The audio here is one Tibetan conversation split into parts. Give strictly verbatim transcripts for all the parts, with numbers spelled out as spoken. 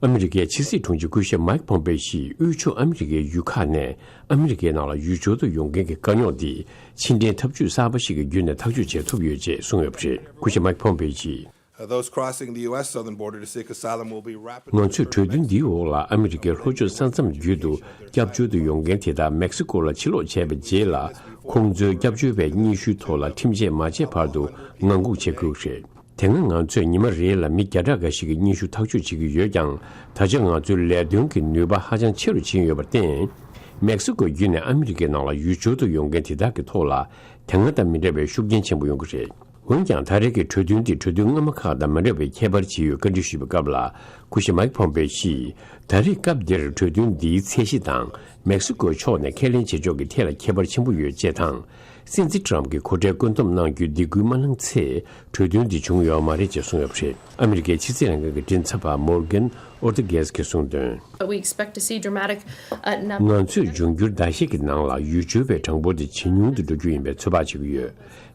ཨ་མི་རི་ཀའི་ཕྱི་སྲིད་དྲུང་ཆེ་སྐུ་ཞབས་མཱིག་ཕོམ་པེ་ཡིས་དབུས་ཕྱོགས་ཨ་མི་རི་ཀའི་ཡུལ་ཁག་ནས་ཨ་མི་རི་ཀའི་ནང་ལ་ཡུལ་སྦྱོར་དུ་ཡོང་མཁན་གྱི་དཀའ་རྙོག་འདི་ཕྱི་འབྲེལ་འཐབ་ཇུས་གསར་པ་ཞིག་གི་བརྒྱུད་ནས་ཐག་གཅོད་བྱེད་ཐུབ་ཡོད་ཅེས་གསུངས་ཡོད་པ་རེད། སྐུ་ཞབས་མཱིག་ཕོམ་པེ་ཡིས། Uh, those crossing the U S southern border to seek asylum will be rapidly ང་ཚོས་གྲོས་མཐུན་འདིའི་འོག་ལ་ཨ་མི་རི་ཀའི་ལྷོ་ཕྱོགས་ས་མཚམས་བརྒྱུད་དུ་སྐྱབས་བཅོལ་དུ་ཡོང་མཁན་དེ་དག་མེག་སི་ཀོ་ལ་ཕྱིར་ལོག་བྱས་པའི་རྗེས་ལ། ཁོང་ཚོའི་སྐྱབས་བཅོལ་བའི་སྙན་ཞུའི་ཐོག་ལ་ཁྲིམས་ཆད་མ་བཅད་བར་དུ་ངང་སྒུག་བྱེད་དགོས་རེད། དེ་སྔ་ང་ཚོས་ཉི་མ་རེ་ལ་མི་བརྒྱ་ཕྲག་འགའ་ཞིག་གི་སྙན་ཞུ་ཐག་གཅོད་བྱེད་ཀྱི་ཡོད་ཀྱང་། ད་ཆ་ང་ཚོའི་ལས་དོན་གྱི་ནུས་པ་ཧ་ཅང་ཆེ་རུ་ཕྱིན་ཡོད་པར་བརྟེན། མེག་སི་ཀོ་བརྒྱུད་ནས་ཨ་མི་རི་ཀའི་ནང་ལ་ཡུལ་སྦྱོར་དུ་ཡོང་མཁན་དེ་དག་གི་ཐོག་ལ་དེ་སྔ་དང་མི་འདྲ་བའི་ཤུགས་རྐྱེན་ཆེན་པོ་ཡོང་གི་རེད། འོན་ཀྱང་། ད་རེས་ཀྱི་གྲོས་མཐུན་འདིས་གྲོས་མཐུན་སྔ་མ་ཁག་དང་མ་འདྲ་བའི་ཁྱད་པར་ཅིག་ཡོད། བཀའ་འདྲི་ཞུས་པའི་སྐབས་ལ། སྐུ་ཞབས་མཱིག་ཕོམ་པེ་ཡིས། ད་རེས་སྐབས་འདིར་གྲོས་མཐུན་འདིའི་ཚད་གཞི་དང་མེག་སི་ཀོའི་ཕྱོགས་ནས་ཁས་ལེན་བྱེད་ཕྱོགས་ཀྱི་ཐད་ལ་ཁྱད་པར་ཆེན་པོ་ཡོད་ཅེས་དང་། སྲིད་འཛིན་ཊམ་གྱིས་གོ་གྲལ་བཀོད་འདོམས་གནང་རྒྱུའི་སྡིགས་སྐུལ་མ་གནང་ཚེ། གྲོས་མཐུན་འདི་བྱུང་ཡོད་མ་རེད་ཅེས་གསུངས་ཡོད་པ་རེད། ཨ་མི་རི་ཀའི་ཕྱི་སྲིད་ལྷན་ཁང་གི་མགྲིན་ཚབ་པ་མོར་གན་ཨོར་ཏི་གེས་ཀྱིས་གསུངས་དོན། We expect to see dramatic, uh, num- ང་ཚོས་འབྱུང་འགྱུར་ཟླ་ཤས་ཀྱི་ནང་ལ་ཡུལ་སྦྱོར་བའི་གྲངས་འབོར་དེ་ཇེ་ཉུང་དུ་འགྲོ་རྒྱུ་ཡིན་པའི་ཚོད་དཔག་བྱེད་ཀྱི་ཡོད།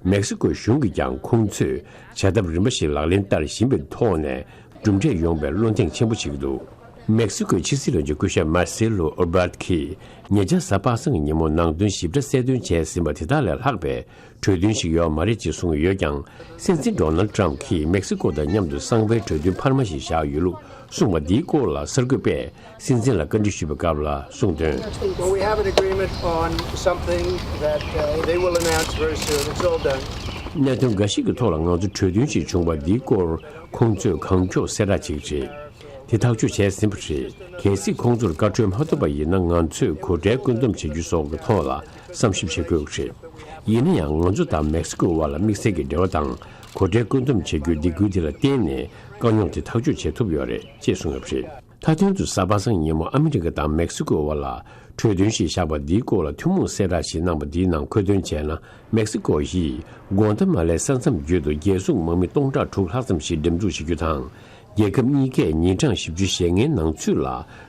མེག་སི་ཀོ་གཞུང་གིས་ཀྱང་ཁོང་ཚོས་བྱ་ཐབས་རིམ་པ་ཞིག་ལག་ལེན་བསྟར་བཞིན་པའི་ཐོག་ནས་གྲུབ་འབྲས་ཡོང་བའི་བློ་འདེངས་ཆེན་པོ་བྱེད་ཀྱི་འདུག་མེག་སི་ཀོའི་ཕྱི་སྲིད་བློན་ཆེན་སྐུ་ཞབས་མར་སེ་ལོ་ཨོར་བྷར་ཊི་གིས་ཉེ་ཆར་གཟའ་པ་སངས་ཀྱི་ཉིན་མོ་ནང་དོན་ཞིབ་ཕྲ་གསལ་སྟོན་བྱས་ཟིན་པ་དེ་དག་ལས་ལྷག་པའི་གྲོས་མཐུན་ཞིག་ཡོད་མ་རེད་ཅེས་གསུངས་ཡོད་ཀྱང་། སྲིད་འཛིན་ཌོ་ནལ་ཊམ་གྱིས་མེག་སི་ཀོ་དང་མཉམ་དུ་གསང་བའི་གྲོས་མཐུན་འཕར་མ་ཞིག་བཞག་ཡོད་ལུགས་གསུངས་པ་འདིའི་སྐོར་ལ་གསར་འགོད་པས་སྲིད་འཛིན་ལ་བཀའ་འདྲི་ཞུས་པའི་སྐབས་ལ་གསུངས་དོན། Well, we have an agreement on something that, uh, they will announce very soon. It's all done. གནད་དོན་འགའ་ཞིག་གི་ཐོག་ལ་ང་ཚོ་གྲོས་མཐུན་ཞིག་བྱུང་བ་འདིའི་སྐོར་ཁོང་ཚོས་གང་མགྱོགས་གསལ་བསྒྲགས་བྱེད་ཀྱི་རེད། དེ་ཐག་གཅོད་བྱས་ཟིན་པ་རེད། གལ་སྲིད་ཁོང་ཚོར་བཀའ་འཁྲོལ་མ་ཐོབ་པ་ཡིན་ན་ང་ཚོས་གོ་གྲལ་བཀོད་འདོམས་བྱེད་རྒྱུ་སོགས་ཀྱི་ཐོག་ལ་བསམ་ཞིབ་བྱེད་དགོས་ཀྱི་རེད། ཡིན་ན་ཡང་ང་ཚོ་དང་མེག་སི་ཀོའི་དབར་ལ་དམིགས་བསལ་གྱི་འབྲེལ་བ་དང་གོ་གྲལ་བཀོད་འདོམས་བྱེད་རྒྱུའི་སྡིགས་སྐུལ་དེ་ལ་བརྟེན་ནས་དཀའ་རྙོག་དེ་ཐག་གཅོད་བྱེད་ཐུབ་ཡོད་རེད་ཅེས་གསུངས་ཡོད་པ་རེད། མཐའ་དོན་དུ་གཟའ་པ་སངས་ཉིན་མོ་ཨ་མི་རི་ཀ་དང་མེག་སི་ཀོའི་དབར་ལ་གྲོས་མཐུན་ཞིག་བཞག་པ་འདིའི་སྐོར་ལ་ཐུན་མོང་གསལ་བསྒྲགས་ཤིག་གནང་པ་འདིའི་ནང་འཁོད་དོན་བྱས་ན། མེག་སི་ཀོ་ཡིས་གོ་ཏ་མ་ལའི་ས་མཚམས་བརྒྱུད་དུ་རྒྱལ་སྲུང་དམག་མི་སྟོང་ཕྲག་དྲུག་ལྷག་ཙམ་ཞིག་འགྲེམས་འཛུགས་བྱེད་རྒྱུ་དང་། རྒྱལ་ཁབ་གཉིས་ཀས་ཉིན་གྲངས་བཞི་བཅུ་ཞེ་ལྔའི་ནང་ཚུད་ལ་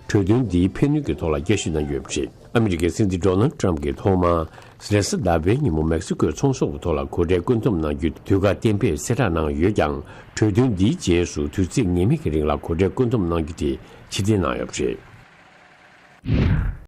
གྲོས་མཐུན་འདིའི་ཕན་ནུས་ཀྱི་ཐོག་ལ་བསྐྱར་ཞིབ་གནང་ཡོད་པ་རེད། ཨ་མི་རི་ཀའི་སྲིད་འཛིན་ཌོ་ནལ་ཊམ་གྱིས་ཐོག་མར་རེས་གཟའ་ཟླ་བའི་ཉིན་མོ་མེག་སི་ཀོའི་ཚོང་ཟོག་གི་ཐོག་ལ་གོ་གྲལ་བཀོད་འདོམས་གནང་རྒྱུའི་དུས་བཀག་གཏན་འབེབས་གསལ་བསྒྲགས་གནང་ཡོད་ཀྱང་། གྲོས་མཐུན་འདིའི་རྗེས་སུ་དུས་ཚིགས་ངེས་མེད་ཀྱི་རིང་ལ་གོ་གྲལ་བཀོད་འདོམས་གནང་རྒྱུ་དེ་ཕྱིར་འཐེན་གནང་ཡོད་པ་རེད།